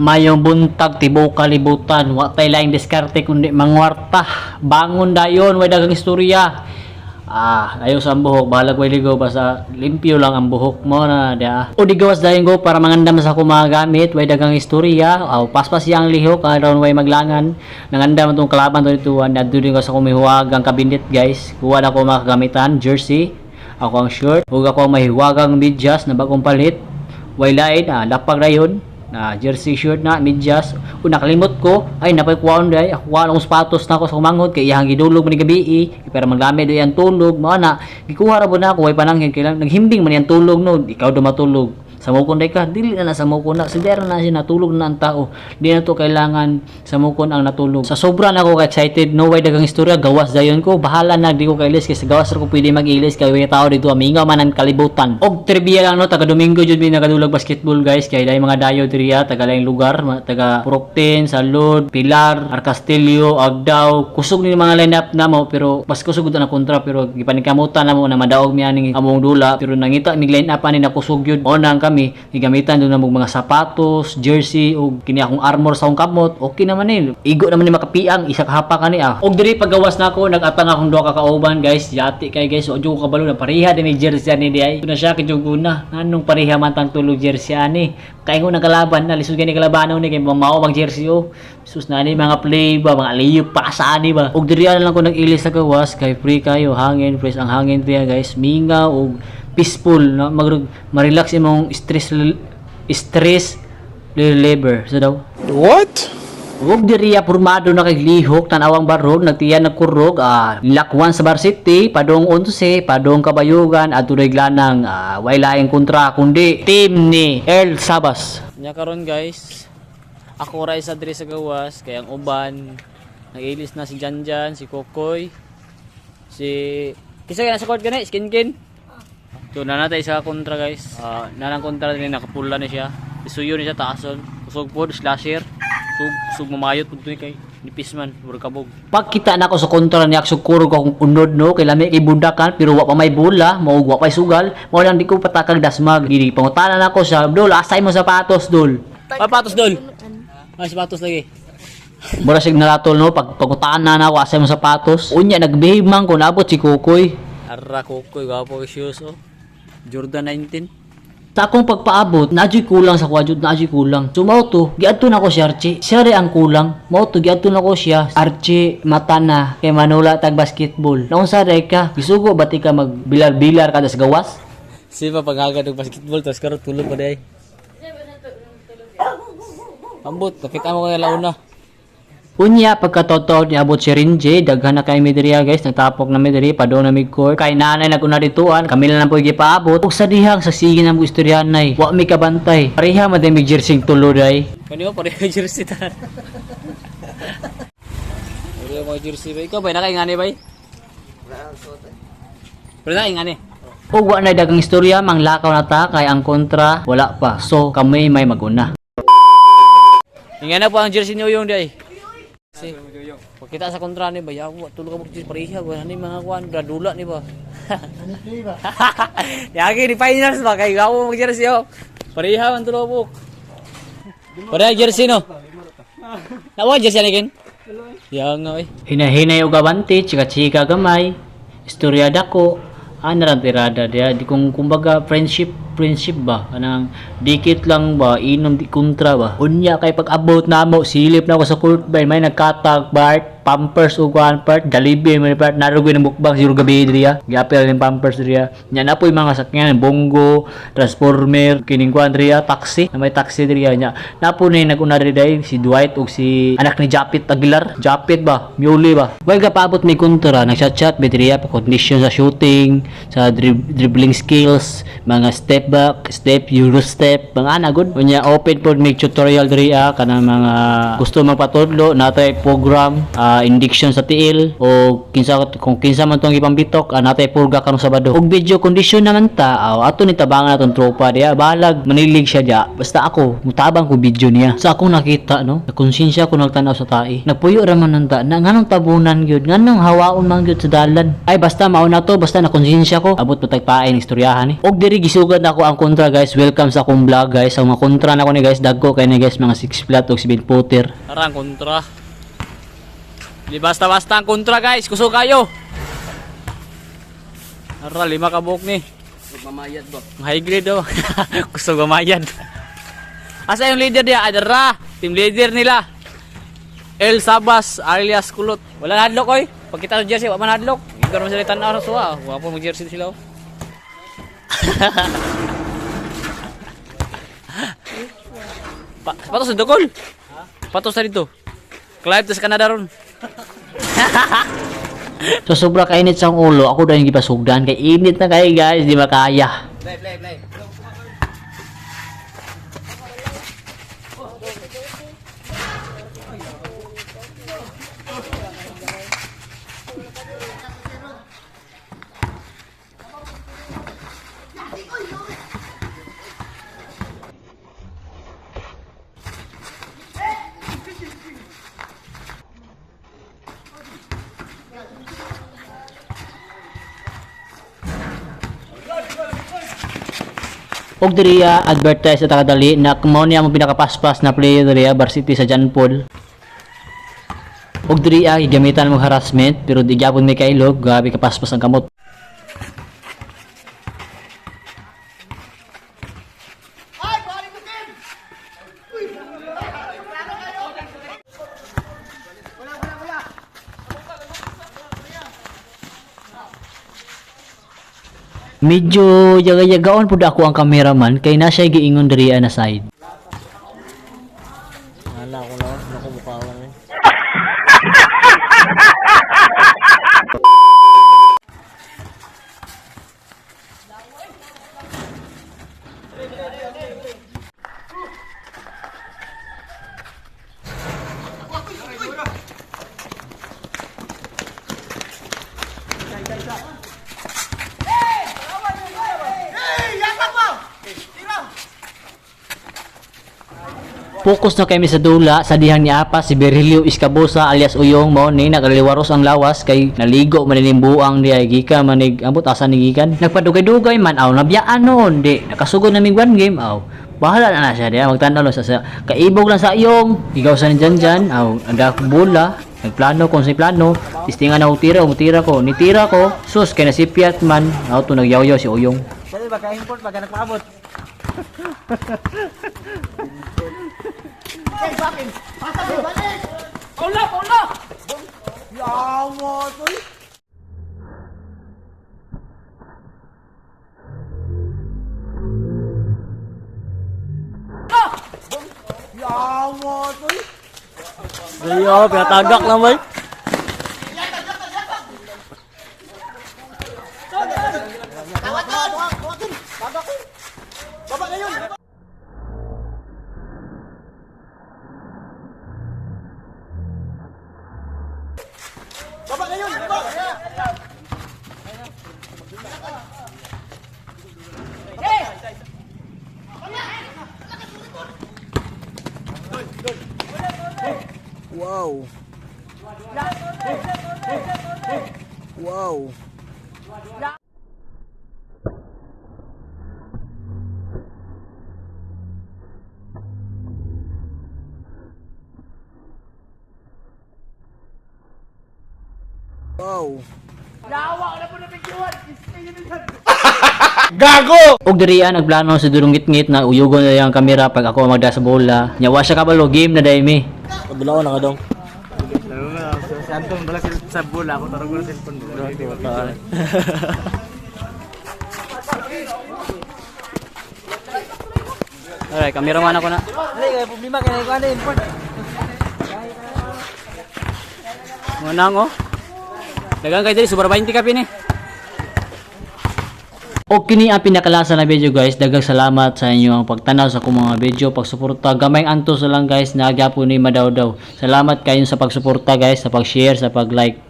Mayong buntag, tibuok kalibutan. Wa tay laing diskarte kundi mangwarta. Bangon dayon, way daghang istorya. Ah, ayo sa ang buhok, bahalag way ligo, basta limpyo lang ang buhok mo na dia. O di gawas dayon go para mangandam sa akong mga gamit, way daghang istorya. Aw paspas siyang lihok aron way maglangan. Nangandam atong kalaban to dito, adto din ko sa akong mahiwagang cabinet, guys. Kuha na ko mga kagamitan, jersey, ako ang shirt, ug ako ang mahiwagang medyas na bagong palit. Way lain, lapag rayon na jersey, shirt na medyas. Ug nakalimot ko ay napay kuwaon day ako, kuha akong sapatos na ako sa kumanghod kay iyang gidulog man ni gabi para maglami do iyang tulog. Mao na gikuha ra na ako, way pananghin kay lang naghimbing man iyang tulog, no? Ikaw do matulog sa mukon day ka, dili na na sa mukon na siguro na siya natulog na ang tao, di na to kailangan sa mukon ang natulog. Sa sobra na ako ka excited, no, way daghang istorya, gawas dayon ko. Bahala na di ko kailis kay sa gawas ra ko pwede mag-ilis kay way tao dito, mingaw man ang kalibutan. Og trivia lang, no, taga Domingo jud mi nagadulag basketball, guys, kay dai mga dayo diri taga laing lugar, taga Purok 10, Salud, Pilar, Arcastillo, Agdao. Kusog ni mga lineup namo, pero mas kusog na kontra, pero gipaningkamutan namo na madaog mi aning among dula, pero nangita mig line up ani na kusog yun. Ona ang kami gigamitan do na mga sapatos, jersey ug kini akong armor sa akong kamot. Okay naman ni, igo naman ni makapiang isa ka hapa kani ah. Og diri paggawas nako, nag-atang akong duha ka kauban, guys. Yati kay, guys, o ko kabalo na pareha din may jersey ani di ay na siya kay na nganong pareha man tang tulog jersey ani. Kaingon ang kalaban na lisod gani kalabanon ni kay mao bang jersey, oh. Sus na ni mga play ba, mga liyo pa sa ani ba. Og diri na lang ko nag-ilis sa gawas kay free kayo hangin, fresh ang hangin diya, guys. Mingaw og peaceful no, mag ma-relax imong stress stress reliever so daw. What? Ug diriya pormado na kay lihok, tan-awang barog, nagtiyan nagkurog, lakwan sa varsity, padong 11, padong Kabayugan, adto lanang, way laing kontra kundi team ni Earl Sabas. Nya karon, guys, ako ra isa diri sa gawas kay ang uban nag-ilis na, si Janjan, si Kokoy, si kinsa kay nasa court gani, Skin Kin. So na natay isa ka kontra, guys. Nanang kontra din nakapula na siya. Isuyo ni siya taason. Kusog pod slasher. Sug sug mamayot pud ni kay nipis man, murag kabog. Pagkita na ako sa kontra niya, kurog akong unod, no, kay lami kay bundakan, pero wa pa may bola, mao wa pay sugal, mao lang di ko patakag dasmag. Dili pangutana na ako sa dol, asay mo sapatos, dol. Sapatos, dol. Ay, sapatos lagi. Mura sig nalatol, no, pag pangutana na ako asay mo sapatos. Unya nagbehave man ko, naabot si Kukoy. Ara Kukoy, gwapo kay shoes oh. Jordan 19. Sa akong pagpaabot, naadyo'y kulang sa kwa jud, naadyo'y kulang. So mao to, giadto na ko si Archie. Siya rin ang kulang. Mao to, giadto na ko siya. Archie, mata na kay manula tag basketball. Naunsa day ka? Gisugo ba ti ka magbilar-bilar kada sa gawas? Si pa paghagad og basketball tas karon tulog pa day. Ambot, nakita mo kay launa. Unya pagkatotoo niabot si Rinje, daghan na kay mi diri, guys, nagtapok na mi diri padung na mi court. Kay nanay naguna dituan, kami lang po gipaabot. Ug sa dihang sa sige na mo istoryahan nay, wa mi kabantay. Pareha man mi jersey tulo day. Kani mo pareha jersey tanan. Pareha mo jersey ba? Ikaw ba nakaingani bay? Pero nakaingani. Ug wa na dagang istorya, manglakaw na ta kay ang kontra wala pa. So kami may maguna. Ingana po ang jersey ni Uyong day. Si. Pagkita sa kontra ni ba, yawa tulog ka mo pareha ba ni mga kuan dradula ni ba. Yagi ni finals ba kay gawo mag jersey oh. Pareha man tulog po. Pareha jersey no. Nawa jersey ani kin? Ya nga oy. Hinahinay og abante, chika-chika gamay. Istorya dako. Ana ra tirada diya di kung kumbaga friendship friendship ba, kanang dikit lang ba, inom di kontra ba. Unya kay pag abot namo, silip na ako sa court ba, may nagkatag Bart Pampers ug one part Jollibee man part narugoy ng mukbang siguro gabi diriya, giapil ning Pampers diriya. Nya na po'y mga sakyan, bongo, transformer, kining kuan diriya, taxi na may taxi diriya. Nya na po ni naguna diri day si Dwight ug si anak ni Japit Aguilar, Japit ba, Muli ba. Well, kapaabot may kontra, nagchat-chat ba diriya pa condition sa shooting, sa dribbling skills, mga step back step, euro step, mga ana good. Unya open pod may tutorial diriya kanang mga gusto magpatudlo, natay program, indiction sa tiil o kinsa kung kinsa man tong ipambitok, natay purga karong Sabado. Og video condition naman ta, ato ni tabangan atong tropa diya, balag manilig siya diya, basta ako mutabang ko video niya. Sa akong nakita, no, nakonsensya ko nagtan-aw sa tae, nagpuyo ra man nanta na nganong tabunan gyud, nganong hawaon man gyud sa dalan. Ay, basta mao na to, basta nakonsensya ko, abot pa tag pae ng istoryahan ni. Og diri gisugad na ako ang kontra, guys. Welcome sa akong vlog, guys. Ang mga kontra na ko ni, guys, dagko kay ni, guys, mga 6 flat o 7 footer. Tara ang kontra. Di basta-basta ang kontra, guys. Kusog kayo. Tara, lima ka buhok ni. Mamayad ba? High grade oh. Kusog mamayad. Asa yung leader niya? Adara, team leader nila. El Sabas alias Kulot. Wala hadlok oy. Pagkita sa jersey, wa man hadlok. Igor man sila tan-aw sa suwa. Wa po mag jersey sila. Oh. Patos sa dukol. Patos sa dito. Clive tas Canada ron. So sobra kainit sa akong ulo, ako dahil gipasugdan kay init na kay, guys, di makaya. Play, play, play. Og diriya advertise sa takadali na mao niya ang pinakapaspas na player diriya varsity sa John Paul. Og diriya gigamitan mo harassment pero di gyapon may kailog, grabe kapaspas ang kamot. Medyo yaga-yagaon pud ako ang cameraman kay na siya giingon diriya na side. Wala ko na, naku mukha eh. Focus na kami sa dula sa dihang ni Apa si Berhilio Escabosa alias Uyong mao ni nagaliwaros ang lawas kay naligo man ning buang di ay gika manig ambot asa ni gikan nagpadugay-dugay man aw nabiyaan noon di nakasugod na mig one game aw bahala na na siya di magtan-aw lang sa kaibog lang sa iyong ikaw sa ni jan aw anda bola nagplano kung sa plano tistingan ako tira umutira ko nitira ko sus kay nasipyat man aw to nagyawyaw si Uyong. Dali ba ka import ba ka nagpaabot? Ayo, pinatagak lang bay. Wow. Wow. Wow. Og diriya nagplano si Durong Gitngit na uyugon na ang kamera pag ako magda sa bola. Nya wa siya kabalo game na dai mi. Kabulaon na ka dong. Si Anton wala sa bola ako tarong ko sa cellphone. Alright, cameraman ako na. Dali kay problema kay ko ano import. Manang oh. Dagang kay diri super 20 ka pini. O kini ang pinakalasa na video, guys. Daghang salamat sa inyo ang pagtanaw sa akong mga video, pagsuporta. Gamay antos na lang, guys, nagyapon ni madawdaw. Salamat kayo sa pagsuporta, guys, sa pag-share, sa pag-like.